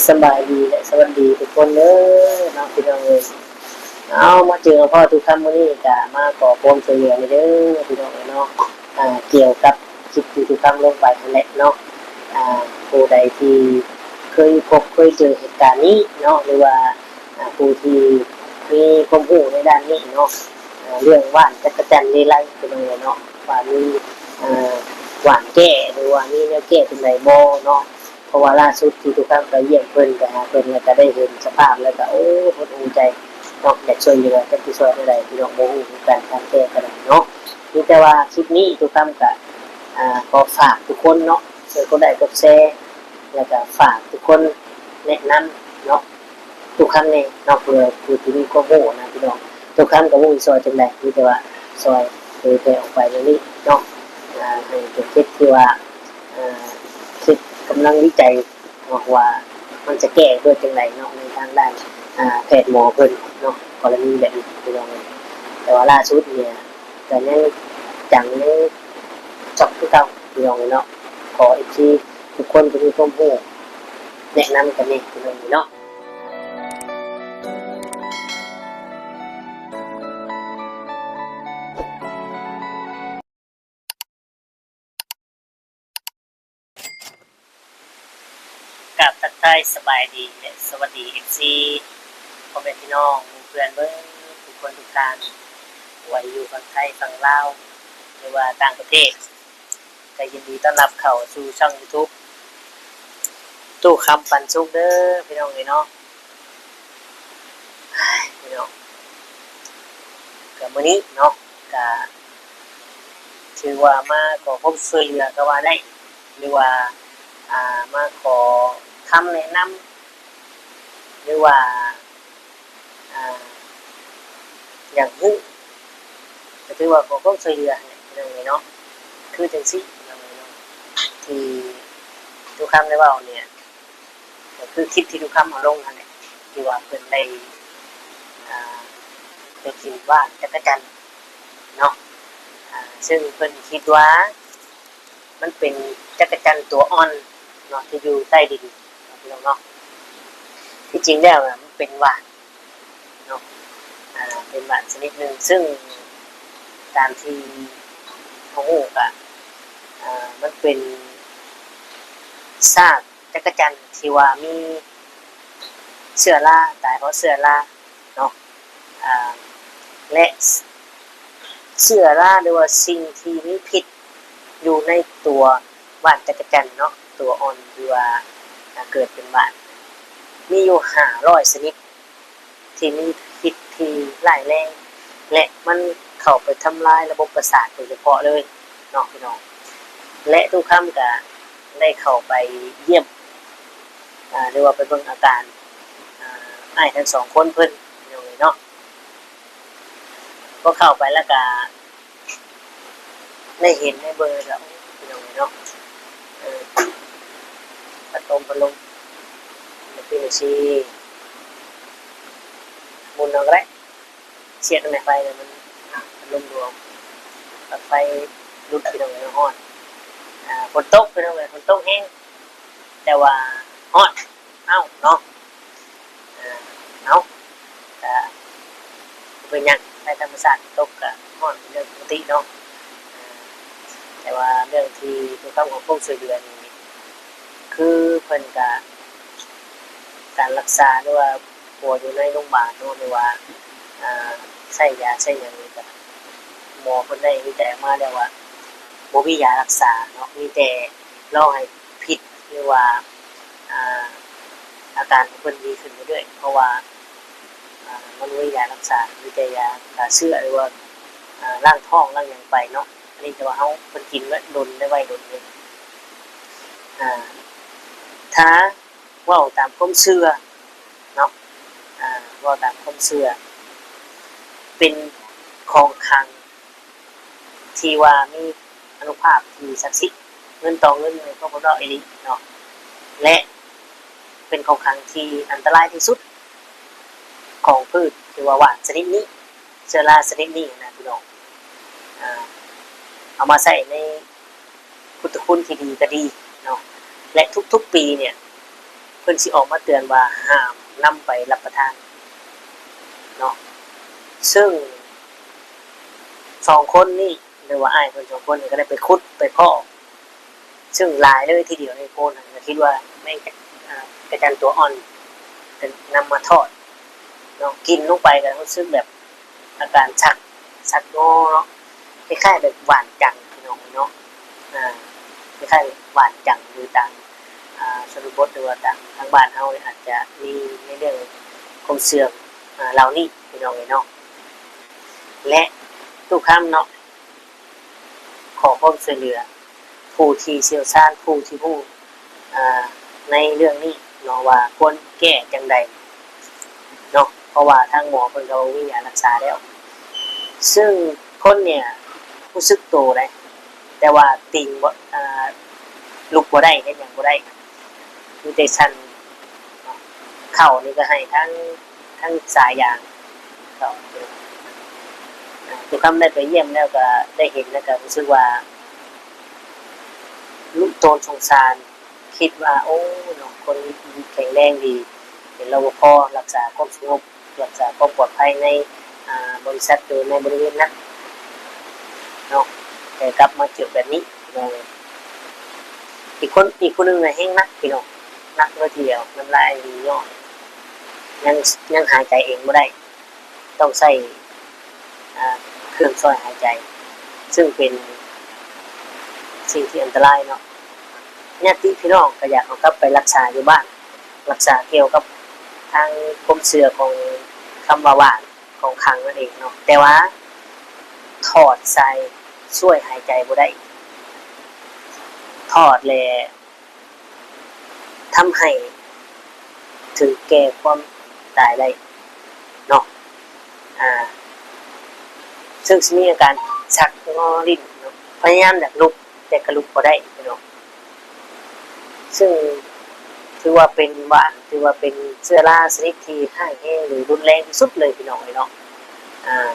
ສະບາຍດີ ແລະ ສະຫວັດດີທຸກຄົນເດີເນາະ ພີ່ນ້ອງເອີຍ. ເອົາ ມາເຈີມາພໍ້ຕູຄຳມື້ນີ້ ກະມາຂໍຄວາມຊ່ວຍເຫຼືອແດ່ເດີ ພີ່ນ້ອງເອີຍເນາະ. ອ່າ ກ່ຽວກັບຄລິບທີ່ຕູຄຳລົງໄປຫັ້ນແຫຼະເນາະ. ອ່າ ຜູ້ໃດທີ່ເຄີຍພົບເຄີຍເຈີເຫດການນີ້ເນາະ ຫຼືວ່າ ອ່າ ຜູ້ທີ່ມີຄວາມຮູ້ໃນດ້ານນີ້ເນາະ ອ່າ ເລື່ອງຫວ່ານຈັກກະຈັ່ນເລໄລ ພີ່ນ້ອງເອີຍເນາະ ວ່າມີ ອ່າ ຫວ່ານແກ້ ຫຼືວ່າມີແນວແກ້ຈັ່ງໃດບໍ່ເນາະ. ເພາະວ່າລ່າສຸດທີ່ຕູຄຳໄປຢ້ຽມເພິ່ນ ໄປຫາເພິ່ນ ແລ້ວກະໄດ້ເຫັນສະພາບ ແລ້ວກະ ໂອ້ ຫົດຫູໃຈເນາະ ຢາກຊ່ວຍເຫຼືອ ຈັກຊິຊ່ວຍແນວໃດ ພີ່ນ້ອງບໍ່ຮູ້ຄືກັນ ທາງແກ້ກໍໄດ້ເນາະ. ມີແຕ່ວ່າຄລິບນີ້ຕູຄຳກະ ອ່າ ຂໍຝາກທຸກຄົນເນາະ ຊ່ວຍກົດໄລ້ກົດແຊ ແລ້ວກະຝາກທຸກຄົນແນະນຳເນາະ ຕູຄຳແດ່ເນາະ ເພື່ອຜູ້ທີ່ມີຄວາມຮູ້ນະ ພີ່ນ້ອງ. ຕູຄຳກໍບໍ່ຮູ້ຊິຊ່ອຍຈັ່ງໃດ ມີແຕ່ວ່າຊ່ອຍເຜີຍແຜ່ອອກໄປແນວນີ້ເນາະ ອ່າ ໃຫ້ເປັນຄລິບທີ່ວ່າ ເອີ ເຮັດກຳລັງວິໄຈເນາະ ວ່າມັນຈະແກ້ດ້ວຍຈັ່ງໃດເນາະ ໃນທາງດ້ານ ອ່າ ແພດໝໍເພິ່ນເນາະ ກໍລະນີແບບນີ້ ພີ່ນ້ອງເອີຍ. ແຕ່ວ່າລ່າສຸດນີ້ກໍຍັງຈັງຍັງຊັອກຄືເກົ່າ ພີ່ນ້ອງເອີຍເນາະ. ຂໍເອັຟຊີທຸກຄົນທີ່ມີຄວາມຮູ້ແນະນຳກັນແດ່ ພີ່ນ້ອງເອີຍເນາະ. ກາບທັກທາຍສະບາຍດີ ແລະ ສະຫວັດດີ ເອັຟຊີ ພໍ່ແມ່ພີ່ນ້ອງ ໝູ່ເພື່ອນເບິດທຸກຄົນທຸກທ່ານ ບໍ່ວ່າຈະຢູ່ຝັ່ງໄທ ຝັ່ງລາວ ຫຼືວ່າຕ່າງປະເທດ ກໍຍິນດີຕ້ອນຮັບເຂົ້າສູ່ຊ່ອງຢູທູບ ຕູ້ຄຳປັນສຸກເດີ ພີ່ນ້ອງເອີຍເນາະ. ພີ່ນ້ອງ ກໍມື້ນີ້ເນາະ ກະຖືວ່າມາຂໍຄວາມຊ່ວຍເຫຼືອກໍວ່າໄດ້ ຫຼືວ່າ ອ່າ ມາຂໍຄຳແນະນຳ ຫຼືວ່າ ອ່າ ຢາກຮູ້ ກໍຖືວ່າຂໍຄວາມຊ່ວຍເຫຼືອຫັ້ນແຫຼະ ພີ່ນ້ອງເອີຍເນາະ. ຄືຈັ່ງຊີ້ ພີ່ນ້ອງເອີຍເນາະ ທີ່ຕູ້ຄຳໄດ້ເວົ້ານີ້ ກໍຄືຄລິບທີ່ຕູ້ຄຳເອົາລົງຫັ້ນແຫຼະ ທີ່ວ່າເພິ່ນໄດ້ ອ່າ ໄປກິນຫວ່ານຈັກກະຈັ່ນເນາະ ອ່າ ເຊິ່ງເພິ່ນຄິດວ່າມັນເປັນຈັກກະຈັ່ນຕົວອ່ອນເນາະ ທີ່ຢູ່ໃຕ້ດິນເນາະ ພີ່ນ້ອງເນາະ. ທີ່ຈິງແລ້ວນະ ມັນເປັນຫວ່ານເນາະ ອ່າ ເປັນຫວ່ານຊະນິດໜຶ່ງ ເຊິ່ງຕາມທີ່ເຮົາຮູ້ກະ ອ່າ ມັນເປັນຊາກ ຈັກກະຈັ່ນທີ່ວ່າມີເຊື້ອລາ ຕາຍເພາະເຊື້ອລາເນາະ ອ່າ ແລະ ເຊື້ອລາ ຫຼືວ່າສິ່ງທີ່ມີພິດຢູ່ໃນຕົວຫວ່ານຈັກກະຈັ່ນເນາະ ຕົວອ່ອນທີ່ວ່າ ອ່າ ເກີດເປັນຫວ່ານ ມີຢູ່ຫ້າຮ້ອຍຊະນິດ ທີ່ມີພິດທີ່ຮ້າຍແຮງ ແລະ ມັນເຂົ້າໄປທຳລາຍລະບົບປະສາດໂດຍສະເພາະເລີຍເນາະ ພີ່ນ້ອງ. ແລະ ຕູ້ຄຳກະໄດ້ເຂົ້າໄປຢ້ຽມ ອ່າ ຫຼືວ່າໄປເບິ່ງອາການ ອ່າ ອ້າຍທັງສອງຄົນເພິ່ນ ພີ່ນ້ອງເອີຍເນາະ. ພໍເຂົ້າໄປແລ້ວກະ ໄດ້ເຫັນໄດ້ເບິ່ງແລ້ວກໍ ໂອ້ ພີ່ນ້ອງເອີຍເນາະ ເອີ ພັດລົມ ພັດລົມ ມັນເປັນຈັ່ງຊີ້ ໝູນເອົາກໍໄດ້ ສຽດນຳແມ່ໄຟ ແລ້ວມັນ ພັດລົມດວງ ປັກໄຟຫຼຸດ ພີ່ນ້ອງເອີຍເນາະ ຮ້ອນ. ອ່າ ຝົນຕົກ ພີ່ນ້ອງເອີຍ ຝົນຕົກແຮງ ແຕ່ວ່າຮ້ອນ ເອົ້າ ເນາະ ເອີ ເອົ້າ ກະບໍ່ເປັນຫຍັງ ໄຟທຳມະຊາດຕົກກະຮ້ອນເປັນເລື່ອງປົກກະຕິເນາະ ເອີ ແຕ່ວ່າເລື່ອງທີ່ເປັນຄວາມຂອງຄວາມຊ່ວຍເຫຼືອນີ້ ຄືເພິ່ນກະ ການລັກສາ ຫຼືວ່າປົວຢູ່ໃນໂຮງບານເນາະ ຫຼືວ່າ ອ່າ ໃຊ້ຢາໃຊ້ຫຍັງນີ້ກະ ໝໍເພິ່ນໄດ້ວິໄຈອອກມາແລ້ວວ່າ ບໍ່ມີຢາລັກສາເນາະ ມີແຕ່ລໍໃຫ້ພິດ ຫຼືວ່າ ອ່າ ອາການຂອງເພິ່ນດີຂຶ້ນເລື້ອຍໆ ເພາະວ່າ ອ່າ ມັນບໍ່ມີຢາລັກສາ ມີແຕ່ຢາຂ້າເຊື້ອ ຫຼືວ່າ ອ່າ ລ້າງທ້ອງລ້າງຫຍັງໄປເນາະ. ອັນນີ້ແຕ່ວ່າເຮົາ ເພິ່ນກິນໄວ້ດົນ ໄດ້ໄວ້ດົນເດ້ ອ່າ ຖ້າເວົ້າຕາມຄວາມເຊື່ອເນາະ ອ່າ ເວົ້າຕາມຄວາມເຊື່ອ ເປັນຂອງຂລັງ ທີ່ວ່າມີອານຸພາບທີ່ສັກສິດ ເງິນຕໍ່ເງິນ ແມ່ນຄວາມເວົ້າອີ່ຫຼີເນາະ ແລະ ເປັນຂອງຂລັງທີ່ອັນຕະລາຍທີ່ສຸດຂອງພືດທີ່ວ່າຫວ່ານຊະນິດນີ້ ເຊື້ອລາຊະນິດນີ້ນະ ພີ່ນ້ອງ ອ່າ ເອົາມາໃຊ້ໃນພຸດທະຄຸນທີ່ດີກໍດີເນາະ ແລະ ທຸກໆປີເນຍ ເພິ່ນຊິອອກມາເຕືອນວ່າຫ້າມນຳໄປຮັບປະທານເນາະ. ເຊິ່ງສອງຄົນນີ້ ຫຼືວ່າອ້າຍເພິ່ນສອງຄົນນີ້ກໍໄດ້ໄປຂຸດໄປພໍ້ ເຊິ່ງຫຼາຍເລີຍທີດຽວໃນໂພນຫັ້ນ ກໍຄິດວ່າແມ່ນ ອາ ກະຈັນຕົວອ່ອນ ກໍນຳມາທອດເນາະ ກິນລົງໄປກໍຮູ້ສຶກແບບ ອາການສັກ ສັກງໍເນາະ ຄ້າຍໆແບບຫວ່ານຈັງພີ່ນ້ອງເນາະ ອາ ຄ້າຍໆແບບຫວ່ານຈັງ ຫຼືຕາມ ອາ ຊົນນະບົດ ຫຼືວ່າຕາມທາງບ້ານເຮົານີ້ ອາດຈະມີໃນເລື່ອງຄວາມເຊື່ອ ອາ ເຫຼົ່ານີ້ພີ່ນ້ອງເອີຍເນາະ. ແລະ ຕູ້ຄຳເນາະ ຂໍຄວາມຊ່ວຍເຫຼືອຜູ້ທີ່ຊ່ຽວຊານ ຜູ້ທີ່ຮູ້ ອາ ໃນເລື່ອງນີ້ເນາະ ວ່າຄວນແກ້ຈັ່ງໃດເນາະ ເພາະວ່າທາງໝໍເພິ່ນກໍບໍ່ມີຢາຮັກສາແລ້ວ ເຊິ່ງຄົນເນີ້ຍຮູ້ສຶກໂຕໄດ໋ ແຕ່ວ່າຕີງບໍ່ ອາ ລຸກບໍ່ໄດ້ ເຮັດຫຍັງບໍ່ໄດ້ ມີແຕ່ສັ່ນເນາະ ເຂົ້ານີ້ກໍໃຫ້ທັງ ທັງສາຍຢາງເຂົ້າ ອາ ທຸກຄຳໄດ້ໄປຢ້ຽມແລ້ວກໍໄດ້ເຫັນ ແລ້ວກໍຮູ້ສຶກວ່າລຸໂຕນສົງສານ ຄິດວ່າ ໂອ້ ເນາະ ຄົນແຂງແຮງດີ ເປັນ ລວພ ຮັກສາຄວາມສະຫງົບ ຮັກສາຄວາມປອດໄພໃນ ອາ ບໍລິສັດ ຫຼືໃນບໍລິເວນນັ້ນເນາະ ແຕ່ກັບມາເຈີແບບນີ້ເນາະ. ອີກຄົນ ອີກຜູ້ໜຶ່ງນະແຮງໜັກພີ່ນ້ອງ ໜັກເລີຍທີດຽວ ນ້ຳລາຍຍ້ອຍ ຍັງ ຍັງຫາຍໃຈເອງບໍ່ໄດ້ ຕ້ອງໃຊ້ ອາ ເຄື່ອງຊ່ອຍຫາຍໃຈ ເຊິ່ງເປັນສິ່ງທີ່ອັນຕະລາຍເນາະ. ຍາດຕິພີ່ນ້ອງກໍຢາກເອົາກັບໄປຮັກສາຢູ່ບ້ານ ຮັກສາກ່ຽວກັບທາງຄວາມເຊື່ອຂອງຄຳວ່າຫວ່ານ ຂອງຂັງນັ້ນເອງເນາະ ແຕ່ວ່າຖອດສາຍຊ່ວຍຫາຍໃຈບໍ່ໄດ້ ຖອດແລ້ວ ທຳໃຫ້ເຖິງແກ່ຄວາມຕາຍໄດ້ເນາະ ອາ ເຊິ່ງຊິມີອາການຊັກງໍຫຼິ້ນເນາະ ພະຍາຍາມຢາກລຸກ ແຕ່ກໍລຸກບໍ່ໄດ້ພີ່ນ້ອງ ເຊິ່ງຖືວ່າເປັນຫວານ ຖືວ່າເປັນເຊື້ອລາຊະນິດທີ່ຮ້າຍແຮງ ຫຼື ຮຸນແຮງທີ່ສຸດເລີຍພີ່ນ້ອງເອີຍເນາະ ອາ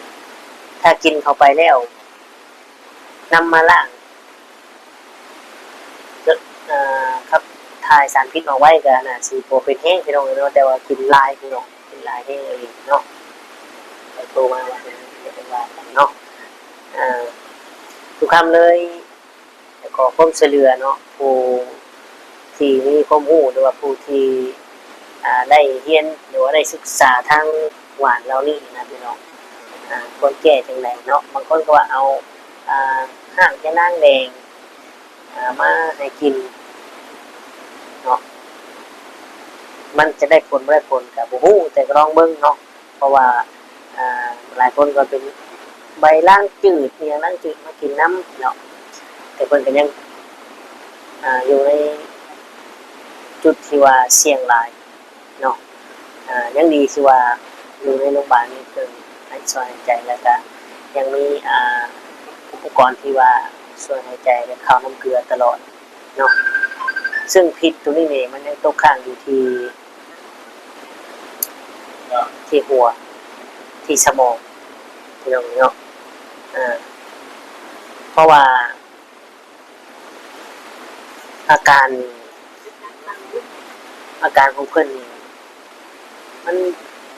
ຖ້າກິນເຂົ້າໄປແລ້ວ ນຳມາລ້າງ ເອີ ຂັບຖ່າຍສານພິດອອກໄວ ກໍໜ້າຊິບໍ່ເປັນແຮງພີ່ນ້ອງເອີຍເນາະ ແຕ່ວ່າກິນຫຼາຍພີ່ນ້ອງ ກິນຫຼາຍແຮງອີ່ຫຼີເນາະ ໂທມາວ່າເປັນ ເປັນຫວັດເນາະ ອາ ທຸກຄຳເລີຍ ຂໍຄວາມຊ່ວຍເຫຼືອເນາະ ຜູ້ທີ່ມີຄວາມຮູ້ ຫຼືວ່າຜູ້ທີ່ ອາ ໄດ້ຮຽນ ຫຼືວ່າໄດ້ສຶກສາທາງຫວານເຫຼົ່ານີ້ນະພີ່ນ້ອງ ອາ ຄວນແກ້ຈັ່ງໃດເນາະ ບາງຄົນກໍວ່າເອົາ ອາ ຮາກຍານາງແດງ ອາ ມາໃຫ້ກິນເນາະ ມັນຈະໄດ້ຜົນບໍ່ໄດ້ຜົນກໍບໍ່ຮູ້ ແຕ່ກໍລອງເບິ່ງເນາະ ເພາະວ່າ ອາ ຫຼາຍຄົນກໍເປັນໃບລາງຈືດ ອີ່ຫຍັງລາງຈືດມາກິນນຳເນາະ ແຕ່ເພິ່ນກໍຍັງ ອາ ຢູ່ໃນຈຸດທີ່ວ່າສ່ຽງຫຼາຍເນາະ ອາ ຍັງດີທີ່ວ່າຢູ່ໃນໂຮງບານມີເຄື່ອງຫາຍ ຊ່ອຍຫາຍໃຈ ແລ້ວກະຍັງມີ ອາ ອຸປະກອນທີ່ວ່າຊ່ວຍຫາຍໃຈ ແລະ ເຂົ້ານ້ຳເກືອຕະຫຼອດ ເນາະ ເຊິ່ງພິດໂຕນີ້ນີ້ ມັນຍັງຕົກຄ້າງຢູ່ທີ່ ທີ່ຫົວ ທີ່ສະໝອງ ພີ່ນ້ອງເນາະ ເອີ ເພາະວ່າອາການ ອາການຂອງເພິ່ນນີ້ ມັນ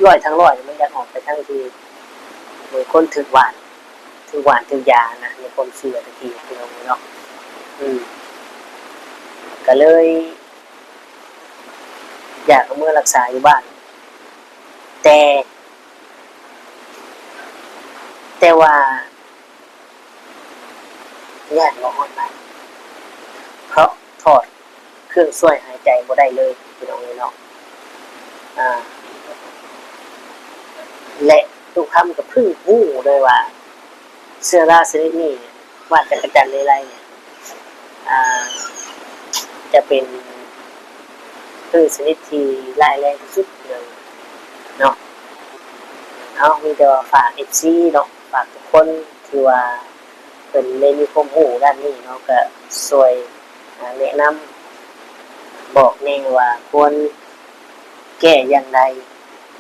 ຮ້ອຍທັງຮ້ອຍ ມັນຢາກອອກໄປທາງທີ່ເໝືອນຄົນຖືກຫວ່ານ ຖືກຫວ່ານຖືກຢານະ ໃນຄວາມເຊື່ອຕະກີ້ພີ່ນ້ອງເນາະ ອືມ ກະເລີຍຢາກເອົາເມືອຮັກສາຢູ່ບ້ານ ແຕ່ ແຕ່ວ່າ ຢ້ານບໍ່ຮອດບ້ານ ເພາະຖອດເຄື່ອງຊ່ວຍຫາຍໃຈບໍ່ໄດ້ເລີຍ ພີ່ນ້ອງເອີຍເນາະ ອາ ແລະ ຕູ້ຄຳກໍເພິ່ງຮູ້ເລີຍວ່າ ເຊື້ອລາຊະນິດນີ້ ວ່ານຈັກກະຈັນເລໄລ ອາ ຈະເປັນພືດຊະນິດທີ່ຮ້າຍແຮງທີ່ສຸດເລີຍເນາະ ເອົາ ມີແຕ່ວ່າຝາກເອັຟຊີເນາະ ຝາກທຸກຄົນທີ່ວ່າເພິ່ນໄດ້ມີຄວາມຮູ້ດ້ານນີ້ເນາະ ກໍຊ່ວຍ ອາ ແນະນຳບອກແດ່ວ່າຄວນແກ້ຢ່າງໃດ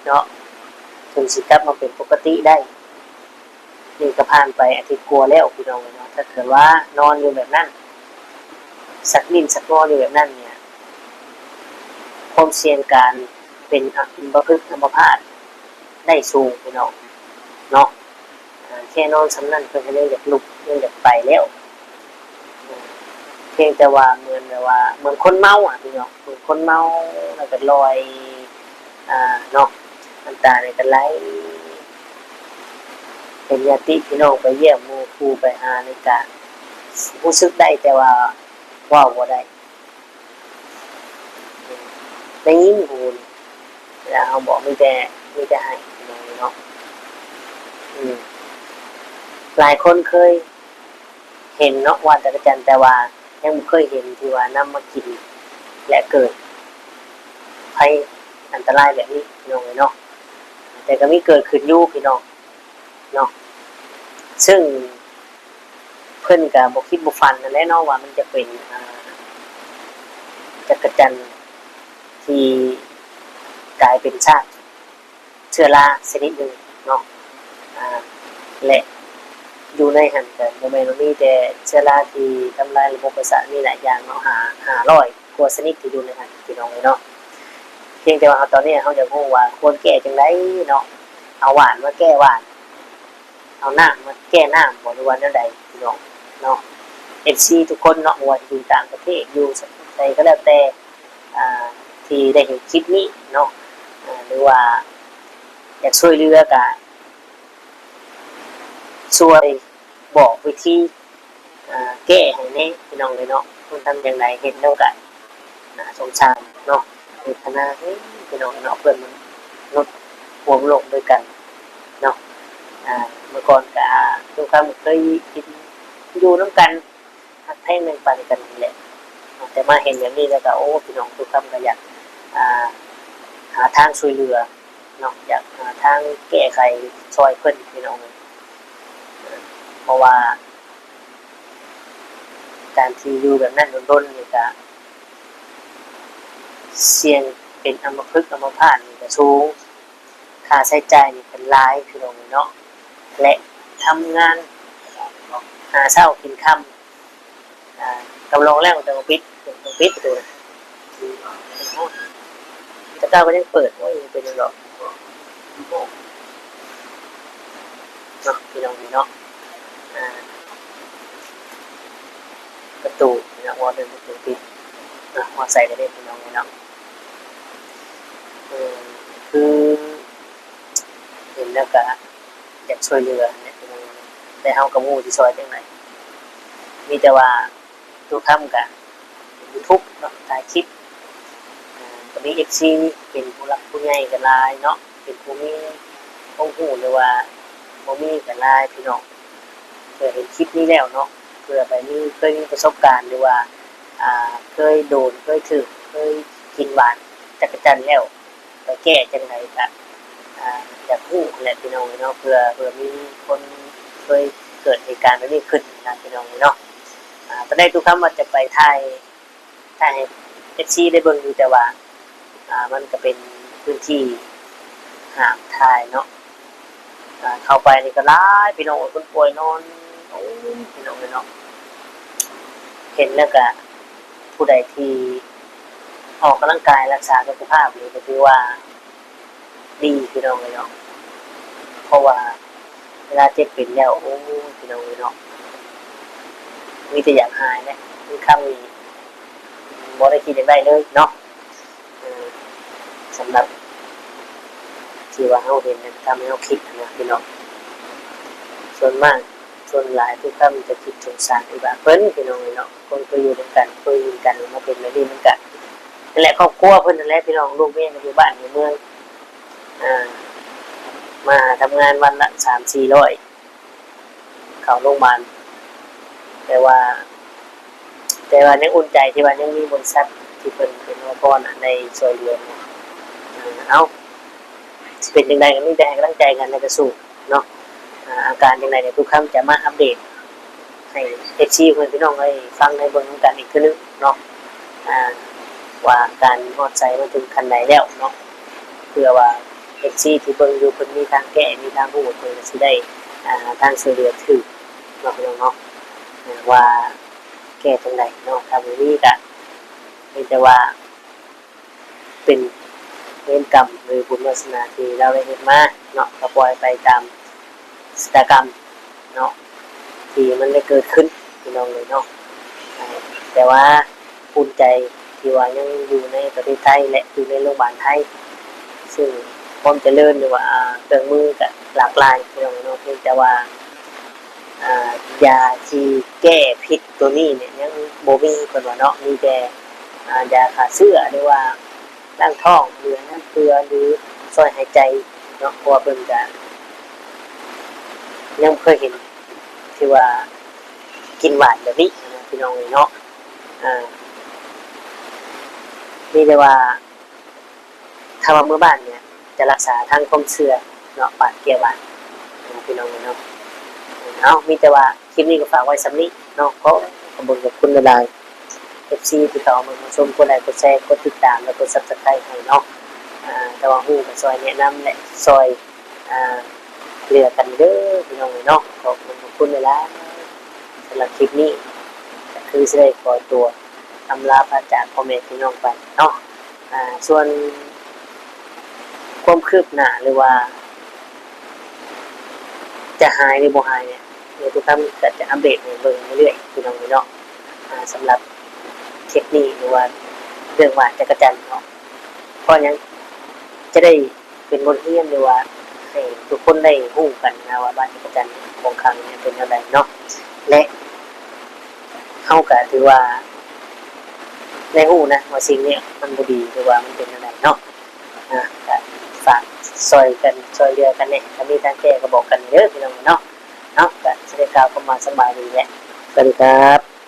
ເນາະ ເຖິງຊິກັບມາເປັນປົກກະຕິໄດ້. ນີ້ກໍຜ່ານໄປອາທິດກວ່າແລ້ວ ພີ່ນ້ອງເອີຍເນາະ, ຖ້າເກີດວ່ານອນຢູ່ແບບນັ້ນ ຊັກຫຼິ້ນຊັກງໍຢູ່ແບບນັ້ນເນ່ຍ ຄ ວາມສ່ຽງການເປັນອຳມະພຶກອຳມະພາດໄດ້ສູງ ພີ່ນ້ອງເນາະ. ອາ ແຄ່ນອນສ່ຳນັ້ນເພິ່ນກໍຍັງຢາກລຸກ ຍັງຢາກໄປແລ້ວ. ພຽງແຕ່ວ່າເໝືອນແບບວ່າ ເໝືອນຄົນເມົາອະ ພີ່ນ້ອງ, ເໝືອນຄົນເມົາ ແລ້ວກໍລອຍ ອາ ເນາະ, ນ້ຳຕານີ້ກໍໄຫຼ. ເຫັນຍາດຕິພີ່ນ້ອງໄປຢ້ຽມ ໝູ່ຄູ່ໄປຫານີ້ກະຮູ້ສຶກໄດ້ ແຕ່ວ່າເວົ້າບໍ່ໄດ້. ໄດ້ຍິນຫູນີ້ ເວລາເຮົາບອກມີແຕ່ ມີແຕ່ໄຫ້ເນາະ. ອືມ ຫຼາຍຄົນເຄີຍເຫັນເນາະ ວ່ານຈັກກະຈັນ, ແຕ່ວ່າຍັງບໍ່ເຄີຍເຫັນທີ່ວ່ານຳມາກິນ ແລະ ເກີດໄພອັນຕະລາຍແບບນີ້ ພີ່ນ້ອງເອີຍເນາະ. ແຕ່ກໍມີເກີດຂຶ້ນຢູ່ ພີ່ນ້ອງເນາະ, ເຊິ່ງ ເພິ່ນກະບໍ່ຄິດບໍ່ຝັນຫັ້ນແຫຼະເນາະ ວ່າມັນຈະເປັນ ອາ ຈັກກະຈັນທີ່ກາຍເປັນຊາກເຊື້ອລາຊະນິດໜຶ່ງເນາະ. ອາ ແລະ ຢູ່ໃນຫັ້ນກະບໍ່ແມ່ນວ່າມີແຕ່ເຊື້ອລາທີ່ທຳລາຍລະບົບປະສາດ, ມີຫຼາຍຢ່າງເນາະ, ຫ້າ ຫ້າຮ້ອຍກວ່າຊະນິດທີ່ຢູ່ໃນຫັ້ນ ພີ່ນ້ອງເອີຍເນາະ. ພຽງແຕ່ວ່າເຮົາ ຕອນນີ້ເຮົາຢາກຮູ້ວ່າຄວນແກ້ຈັ່ງໃດເນາະ, ເອົາຫວ່ານມາແກ້ຫວ່ານ ເອົານ້ຳມາແກ້ນ້ຳບໍ ຫຼືວ່າແນວໃດ ພີ່ນ້ອງເນາະ. ເອັຟຊີທຸກຄົນເນາະ ບໍ່ວ່າຈະຢູ່ຕ່າງປະເທດ ຢູ່ໃສກໍແລ້ວແຕ່ ອາ ທີ່ໄດ້ເຫັນຄລິບນີ້ເນາະ ອາ ຫຼືວ່າຢາກຊ່ວຍເຫຼືອ ກະຊ່ວຍບອກວິທີ ອາ ແກ້ໃຫ້ແດ່ ພີ່ນ້ອງເອີຍເນາະ. ເພິ່ນທຳຈັ່ງໃດ ເຫັນແລ້ວກະໜ້າສົງສານເນາະ, ເວທະນາແຮງ ພີ່ນ້ອງເນາະ. ເພື່ອນມະນຸດຮ່ວມໂລກດ້ວຍກັນເນາະ. ອາ ເມື່ອກ່ອນກະ ຕຸຄຳເຄີຍກິນຢູ່ນຳກັນ ຮັກແພງແບ່ງປັນກັນນີ້ແຫຼະ, ແຕ່ມາເຫັນແບບນີ້ແລ້ວກະ ໂອ້ ພີ່ນ້ອງ ຕຸຄຳກະຢາກ ອາ ຫາທາງຊ່ວຍເຫຼືອ ເນາະ, ຢາກຫາທາງແກ້ໄຂຊ່ອຍເພິ່ນ ພີ່ນ້ອງເອີຍ. ເພາະວ່າການທີ່ຢູ່ແບບນັ້ນດົນໆນີ້ກະສ່ຽງເປັນອຳມະພຶກອຳມະພາດນີ້ກະສູງ, ຄ່າໃຊ້ຈ່າຍນີ້ກະຫຼາຍ ພີ່ນ້ອງເອີຍເນາະ, ແລະ ທຳງານຫາເຊົ້າກິນຄ່ຳ ອາ ກຳລອງແລ້ວ ແຕ່ວ່າປິດ ປິດປະຕູນະ. ແຕ່ເກົ່າກໍຍັງເປີດ ໂອ້ຍ ເປັນຫຍັງດອກເນາະ ພີ່ນ້ອງເນາະ. ອາ ປະຕູເນາະ ວ່າເປັນປະຕູປິດເນາະ, ຮອດໃສກໍໄດ້ ພີ່ນ້ອງເນາະ. ເອີ ຄື ເຫັນແລ້ວກະຢາກຊ່ວຍເຫຼືອແຫຼະ ແຕ່ເຮົາກໍບໍ່ຮູ້ຊິຊ່ອຍຈັ່ງໃດ, ມີແຕ່ວ່າ ຕຸຄຳກະເຮັດຢູທູບເນາະ ຖ່າຍຄລິບ ກໍມີເອັຟຊີເປັນຜູ້ຫຼັກຜູ້ໃຫຍ່ກໍຫຼາຍເນາະ, ເປັນຜູ້ມີຄວາມຮູ້ ຫຼືວ່າບໍ່ມີກໍຫຼາຍ ພີ່ນ້ອງ. ເພື່ອເຫັນຄລິບນີ້ແລ້ວເນາະ ເພື່ອໄປມີ ເຄີຍມີປະສົບການ ຫຼືວ່າ ອາ ເຄີຍໂດນ ເຄີຍຖືກ ເຄີຍກິນຫວານຈັກກະຈັນແລ້ວ ໄປແກ້ຈັ່ງໃດກະ ອາ ຢາກຮູ້ຫັ້ນແຫຼະ ພີ່ນ້ອງເນາະ, ເພື່ອ ເພື່ອມີຄົນເຄີຍເກີດເຫດການແບບນີ້ຂຶ້ນນະ ພີ່ນ້ອງເນາະ. ອາ ຕອນແລກຕຸຄຳວ່າຈະໄປຖ່າຍ ຖ່າຍໃຫ້ເອັຟຊີໄດ້ເບິ່ງຢູ່ ແຕ່ວ່າ ອາ ມັນກະເປັນພື້ນທີ່ຫ້າມຖ່າຍເນາະ. ອາ ເຂົ້າໄປນີ້ກໍຫຼາຍ ພີ່ນ້ອງເອີຍ, ຄົນປ່ວຍນອນ ໂອ້ຍ ພີ່ນ້ອງເອີຍເນາະ. ເຫັນແລ້ວກະ ຜູ້ໃດທີ່ອອກກຳລັງກາຍ ຮັກສາສຸຂະພາບນີ້ ກໍຖືວ່າດີ ພີ່ນ້ອງເອີຍເນາະ, ເພາະວ່າເວລາເຈັບເປັນແລ້ວ ໂອ້ຍ ພີ່ນ້ອງເອີຍເນາະ, ມີແຕ່ຢາກຫາຍແຫຼະ, ເງິນຄຳນີ້ບໍ່ໄດ້ຄິດຢາກໄດ້ເລີຍເນາະ. ເອີ ສຳລັບທີ່ວ່າເຮົາເຫັນ ແລ້ວກໍທຳໃຫ້ເຮົາຄິດນະ ພີ່ນ້ອງ. ສ່ວນມາກ ສ່ວນຫຼາຍທຸກຄົນຈະຄິດສົງສານອີ່ບາເພິ່ນ ພີ່ນ້ອງເອີຍເນາະ. ຄົນເຄີຍຢູ່ນຳກັນ ເຄີຍຫຼິ້ນກັນ ມາເປັນແບບນີ້ ມັນກະ ນັ້ນແຫຼະ ຄອບຄົວເພິ່ນນັ້ນແຫຼະ ພີ່ນ້ອງ. ລູກເມຍກໍຢູ່ບ້ານຢູ່ເມືອງ ອາ ມາຫາທຳງານວັນລະສາມສີ່ຮ້ອຍ ເຂົ້າໂຮງບານ, ແຕ່ວ່າ ແຕ່ວ່າຍັງອຸ່ນໃຈທີ່ວ່າຍັງມີບໍລິສັດທີ່ເພິ່ນເປັນຫົວໜ້ານະ ໄດ້ຊ່ວຍເຫຼືອ. ເອົາ ຊິເປັນຈັ່ງໃດກໍມີແຕ່ໃຫ້ກຳລັງໃຈກັນ ແລ້ວກໍສູ້ເນາະ. ອາ ອາການຈັ່ງໃດນີ້ ຕຸຄຳຈະມາອັບເດດໃຫ້ເອັຟຊີ ພໍ່ແມ່ພີ່ນ້ອງໄດ້ຟັງໄດ້ເບິ່ງນຳກັນອີກເທື່ອໜຶ່ງເນາະ ອາ ວ່າການຮອດໃສມາເຖິງຂັ້ນໃດແລ້ວເນາະ. ເພື່ອວ່າເອັຟຊີທີ່ເບິ່ງຢູ່ ເພິ່ນມີທາງແກ້ ມີທາງຮູ້ ເພິ່ນກໍຊິໄດ້ ອາ ທາງຊ່ວຍເຫຼືອຖືກເນາະ ພີ່ນ້ອງເນາະ ວ່າແກ້ຈັ່ງໃດເນາະ. ຖ້າບໍ່ມີກໍມີແຕ່ວ່າ ເປັນເວນກຳ ຫຼື ບຸນວາສະໜາທີ່ລາວໄດ້ເຮັດມາເນາະ ກໍປ່ອຍໄປຕາມຊະຕາກຳເນາະ ທີ່ມັນໄດ້ເກີດຂຶ້ນ ພີ່ນ້ອງເອີຍເນາະ. ແຕ່ວ່າ ພູມໃຈທີ່ວ່າຍັງຢູ່ໃນປະເທດໄທ ແລະ ຢູ່ໃນໂລງບານໄທ ຊຶ່ງຄວາມຈະເລີນ ຫຼືວ່າເຄື່ອງມືກໍຫຼາກຫຼາຍ ພີ່ນ້ອງເນາະ. ພຽງແຕ່ວ່າ ອາ ຢາທີ່ແກ້ພິດໂຕນີ້ນີ້ຍັງບໍ່ມີ ເພິ່ນວ່າເນາະ ມີແຕ່ ອາ ຢາຂ້າເຊື້ອ ຫຼືວ່າລ້າງທ້ອງ ຫຼື ນ້ຳເກືອ ຫຼື ຊ່ອຍຫາຍໃຈເນາະ ເພາະວ່າເພິ່ນກໍຍັງບໍ່ເຄີຍເຫັນທີ່ວ່າກິນຫວານແບບນີ້ນະ ພີ່ນ້ອງເອີຍເນາະ. ອາ ມີແຕ່ວ່າ ຖ້າວ່າເມືອບ້ານນີ້ຈະລັກສາທາງຄວາມເຊື່ອເນາະ ຫວານແກ້ຫວານເນາະ ພີ່ນ້ອງເອີຍເນາະ. ເອົາ ມີແຕ່ວ່າຄລິບນີ້ກໍຝາກໄວ້ສ່ຳນີ້ເນາະ. ຂໍຂອບຄຸນ ຂອບຄຸນຫຼາຍໆ ເອັຟຊີ ທີ່ເຂົ້າມາເບິ່ງມາຊົມ ກົດໄລ ກົດແຊ ກົດຕິດຕາມ ແລະ ກົດ Subscribe ໃຫ້ເນາະ. ອາ ຖ້າວ່າຮູ້ກໍຊ່ອຍແນະນຳ ແລະ ຊ່ອຍ ອາ ເຫຼືອກັນເດີ ພີ່ນ້ອງເອີຍເນາະ. ຂອບຄຸນ ຂອບຄຸນຫຼາຍໆ. ສຳລັບຄລິບນີ້ກໍຄືຊິໄດ້ຂໍຕົວອຳລາພາຈາກພໍ່ແມ່ພີ່ນ້ອງໄປເນາະ. ອາ ສ່ວນຄວາມຄືບໜ້າ ຫຼືວ່າຈະຫາຍ ຫຼື ບໍ່ຫາຍນີ້ ເອື້ອຍຕຸຄຳກໍຈະອັບເດດໃຫ້ເບິ່ງເລື້ອຍໆ ພີ່ນ້ອງເອີຍເນາະ. ອາ ສຳລັບຄລິບນີ້ ຫຼືວ່າເລື່ອງຫວານຈັກກະຈັນເນາະ ເພາະຫຍັງ ຈະໄດ້ ເປັນບົດຮຽນ ຫຼືວ່າໃຫ້ທຸກຄົນໄດ້ຮູ້ກັນນະວ່າ ຫວານຈັກກະຈັນຂອງຂ້າງນີ້ເປັນແນວໃດເນາະ ແລະ ເຮົາກໍຖືວ່າໄດ້ຮູ້ນະວ່າສິ່ງນີ້ມັນບໍ່ດີ ຫຼືວ່າມັນເປັນແນວໃດເນາະ. ອາ ກໍຝາກຊ່ອຍກັນ ຊ່ອຍເຫຼືອກັນແດ່ ຖ້າມີທາງແກ້ກໍບອກກັນເດີ ພີ່ນ້ອງເນາະ. ເອົາ ກໍຊິໄດ້ກ່າວຄຳວ່າສະບາຍດີແຫຼະ ສະຫວັດດີຄັບ.